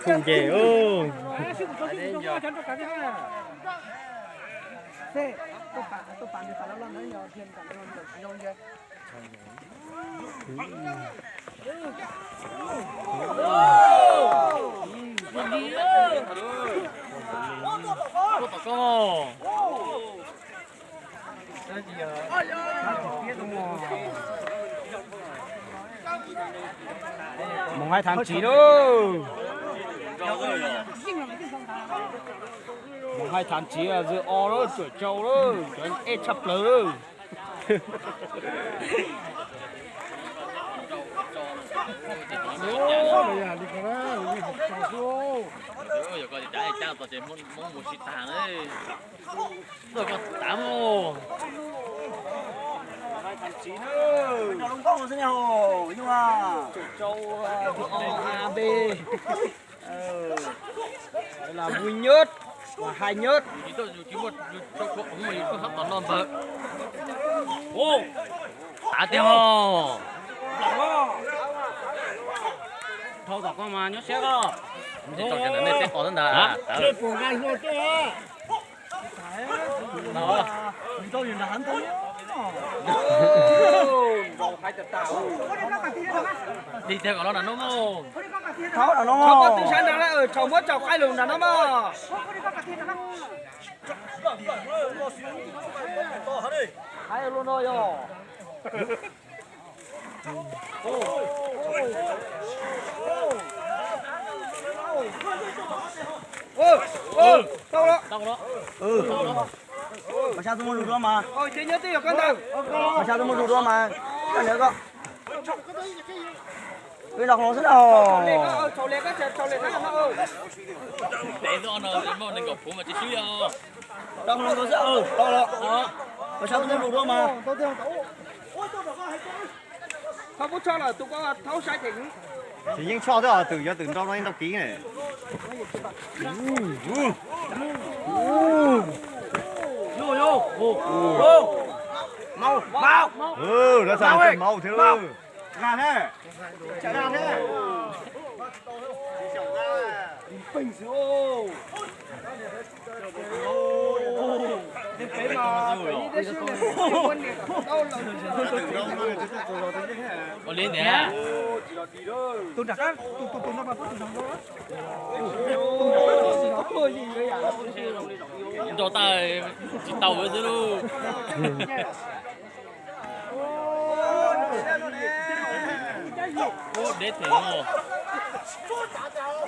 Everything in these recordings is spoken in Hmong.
Khum ces. Mus hais tham tsiv lauj. Mus hais tham tsiv zws o lawm, tsuam tsau lawm, cov ej tshaj plaws lawm. Là vui nhất và hay nhất. Tav tiag os. Dhau tom koj mas nyob siab koj. Nej tso cov ntawd nej teb qos ntag. Dig tiag kom los nram no mog. Thaub twb sab nrad lawm, thaum muab tsaus qaib lug nram no mog. Haib lub no yog. Tau los. Mas xya tus muaj zus dua mas. Mas xya tus muaj zus dua mas. Koj niam koj. Peb nrog qhov xwb na. Nrog qhov xwb, tau los. Mas xya tus muaj zus dua mas. Tsis yeej tshoj xwb os, twm yog twm nrau no yeej tau kiv ne. Lawv txhaj maub thiab lawm. Ua li ntawd. Nrau tas tsis tau xwb lauj. Ub, deb them.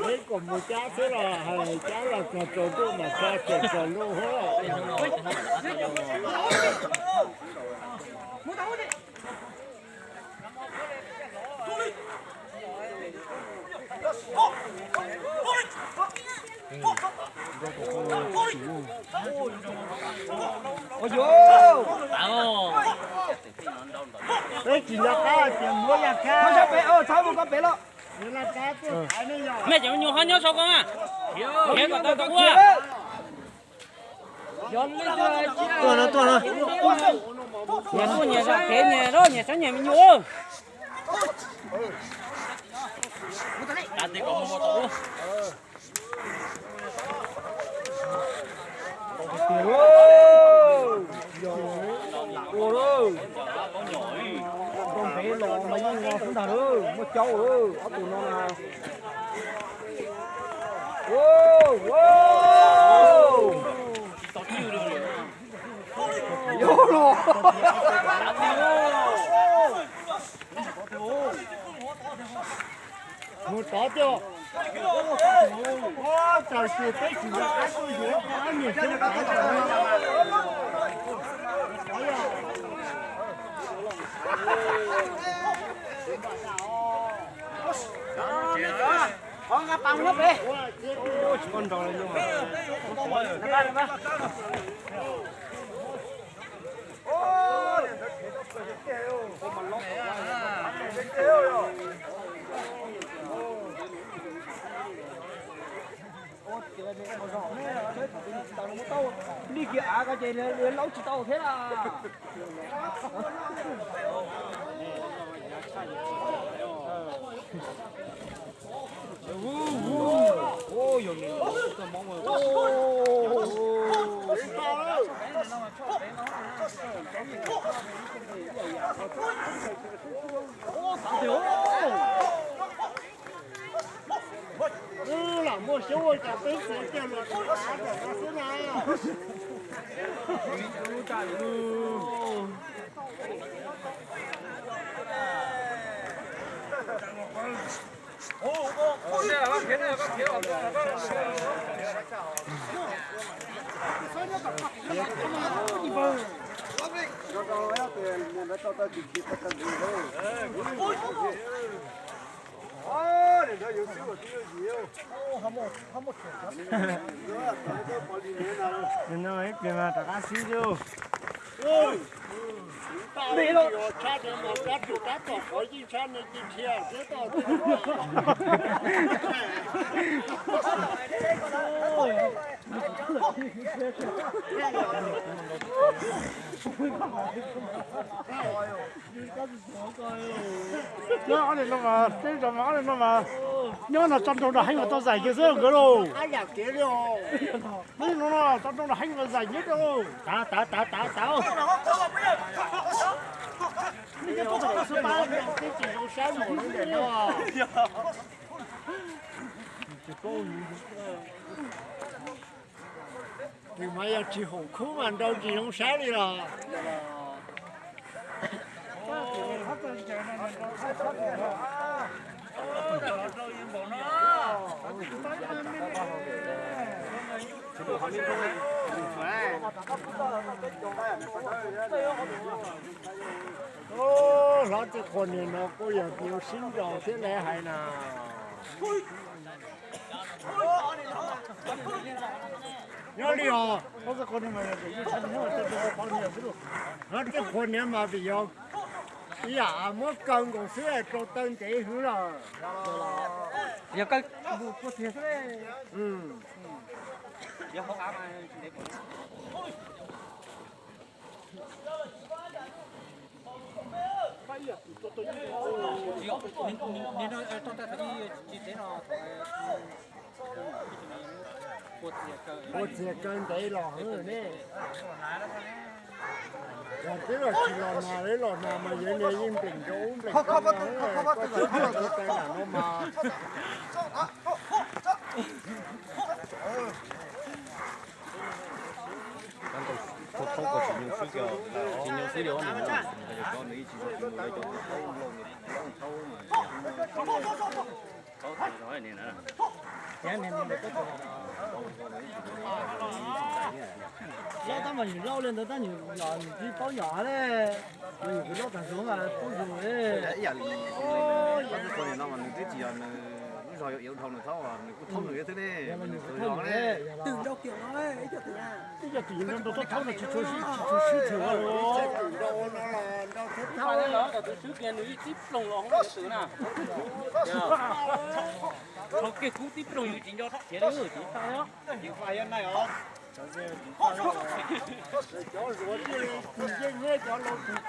Deb kom mus cab xwb los hais cab los txog tsaus ntuj mas txog tsaus ntuj. Peb tsis nco qab tias muab laj kab. Mej cov me nyuam ho nyob saum ko mas. Khiav kom tau tau ua. Tuaj no, tuaj no. Nyias tuaj nyias zam kev, nyias loj nyias saib nyias me nyuam. Ua lawm, nrau ntev los mas yeej no xwb ntag lauj, muaj caub lawm ob tug no na. Mus tod thiab. Txawm tias peb tsis nco qab kuj yuav ob niag xwb. Qhov nqa pas nyob pem. Li kiag av ko ces laub tsis tau thiab las. Lam muaj xyoob ua cas peb txiav kiag los tsis av tom no xwb na. Nim no ib pliag mas rov qab sib zog. Tshab, tshab tom qhov yeej tshab ne, yeej dhia thiab toj. Nyob ob niag no mas, teb zos mas ob niag no mas, nyob no tso nroo nram heev mas tau zais kiag xwb nkawd lauj. Li no no tso nroo nram heev mas zais nyob rau lauj. Tav, tav, tav, tav, tav. Nej nyob tuaj txog koj xwb pab, twb tsis zoo saib mus li ntawm no. Nws mas yog tsis haum khub mas nrau tsis zoo saib li los. Hlob txiv qhua niag no kuj yog tus sib nraus thiab lawv hais na. Nyob li os, hlob txiv qhua niag mas vim yog ib yam muab kaw nkaus xwb rau taw ntev hwv lawm. Yog kaw nkaus puag txiag xwb. Ua txiag kaw ntev los hwv ne. Yog twb los tsis los nag, los nag mas yog niag yeej npleem nrau ub npleem no, koj tsis tau taw nram no mas. Thaub thaub ko tsis nyuag xwb, tsis nyuag xwb li os, nws cov nws ib tsis zoo li cov thaub nplooj, thaub mas. Loj tab mas yus loj li ntawd tab yus yom nws tsis paub yom le. Yus kuv loj tag zog mas paub yus le. Ib yam li no mas nws twb tsis yog nws lub zog yuav dhau nws thaub, nws kuj thaub nws thiab ne, nws kuj thaub nws. Twm nrau kiag no, ib co twm nrau nrau thaub thaub no tsis tshua sib, tsis tshua sib twm. Tus swb kiag nws ib tib ploog los hauv twm na. Thaum kiag kub tib ploog yus tsis nco thab khiav li, tsis tau li. Cov zuav thiaj li tus yeej thiab cov laus tus.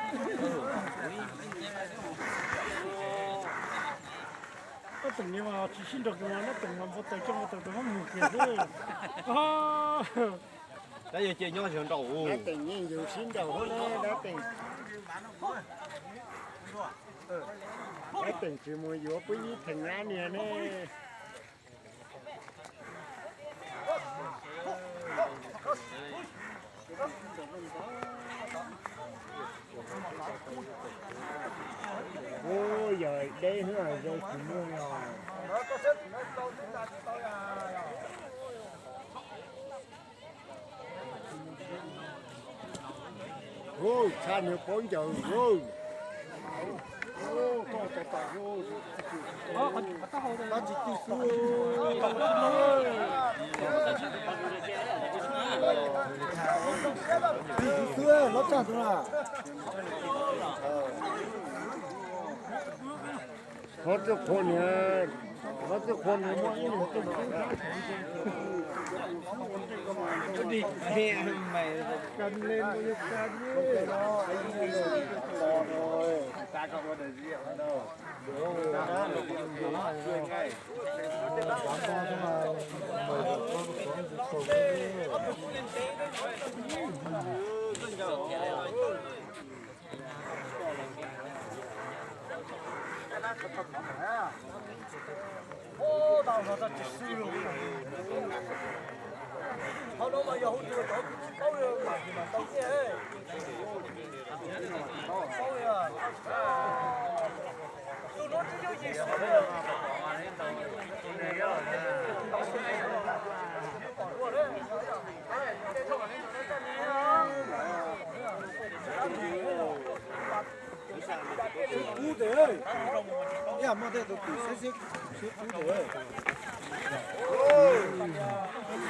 Ob teem ni mas tsis sib nrog kiag mas, ob teem mas npau taws coj npau taws rau hmoob mus kiag xwb. Dab yog cia nyob zog nraum. Dab teem yeej yus sib nraum hauv ne, dab teem. Dab teem tsis mus yuav pub ib theem dab niag ne. Ub, yog deb hwv zoo tsis muaj os. Ub, tshaj nws paub ncaws ub. Tab tsis twg xwb. Twg xwb, hlob tshaj xwb na. Hlob Txwj Qhua niam, hlob Txwj Qhua niam muaj ib nus tej tub sab.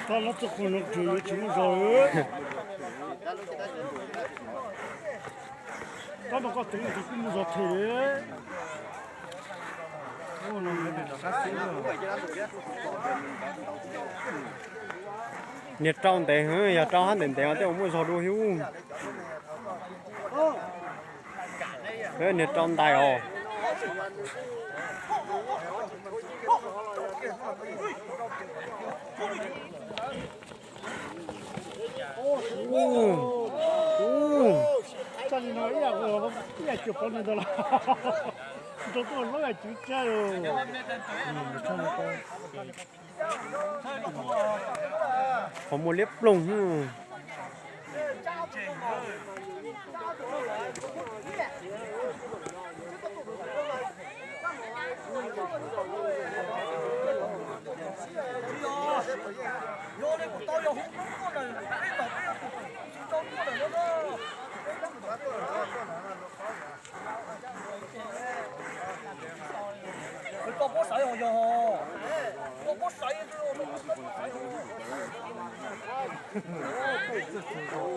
Kab lab txoj qhov no tsuas yuav tsis muaj zog. Kab no koj teev tus kuj muaj zog thiab. Niag rau ntev, yog rau hab ntev ntev tej uas muaj zog dua thiab. Niag rau ntais os. Ua li no ib yam, ib yam cuag pov ntawd los, nrau tuaj lub yam cuv cag. Qhov muaj liab ploog. Koj puab xaiv os, yog koj puab xaiv. Peb tus suav nroo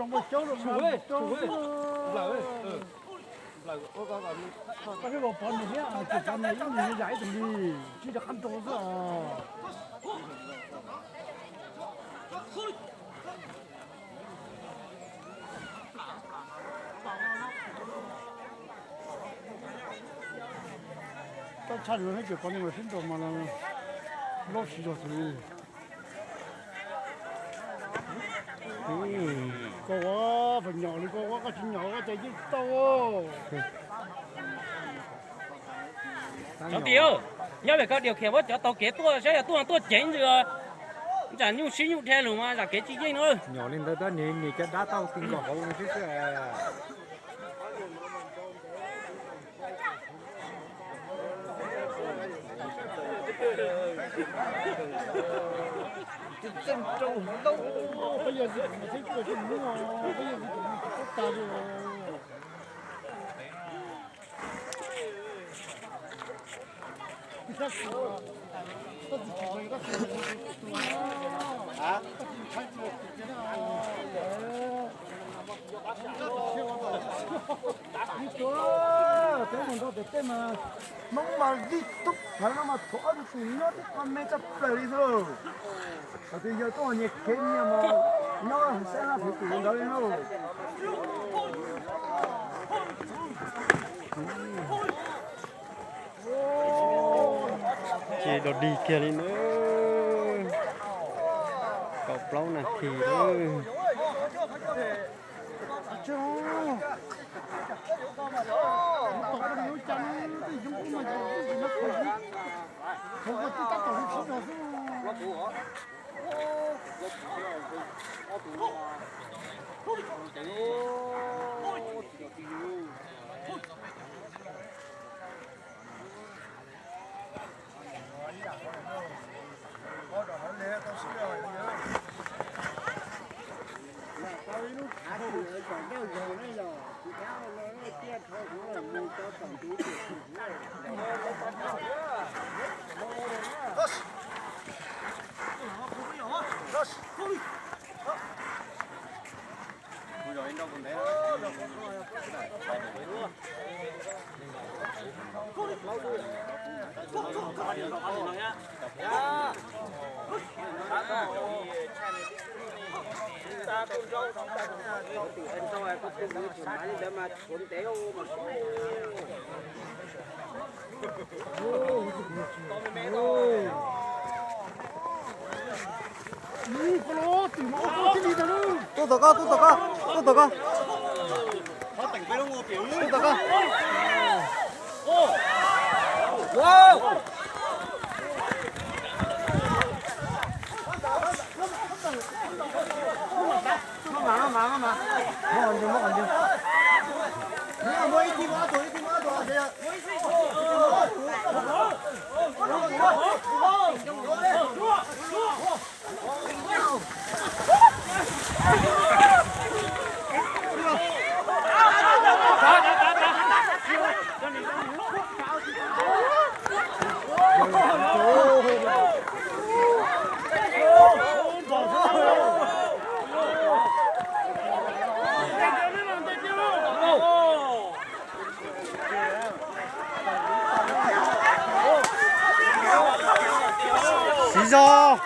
muaj coob rau, peb los pov nws thiab, ces cov nws ib nus yam ib tug li, tsis rov qab nroo xwb os. Koj tshaj lug no ces koj niag sib nrau mas loj siv zog xws li. Koj ua pheej nyom li koj ua, koj tsis nyom koj ces yeej tau. Cov tim, nyob pem koj diam khiav muab cov taug kev tuaj saib yog tuaj tuaj ceev ntsis os. Tsam nyuj sib nyuj dhia lug mas zam kev tsis yeej no. Nyom li ntawd tab sis niag cov dab tau ti nkaus hauv xwb xwb. Peb mus nrau tes tej mas Hmoob mas lij tub plawv no mas thaum ob tug tus nyob tib qho me tshaj plaws li xwb. Hos tus yawg tuaj nyias kev nyias mas nyob xab laj hwv tus ntawd li lauj. Ces dog dig kiag li na. Kaum plaub nas this lawm. Tuaj tom koj, tuaj tom koj, tuaj tom koj. Tuaj tom koj. Siv zog.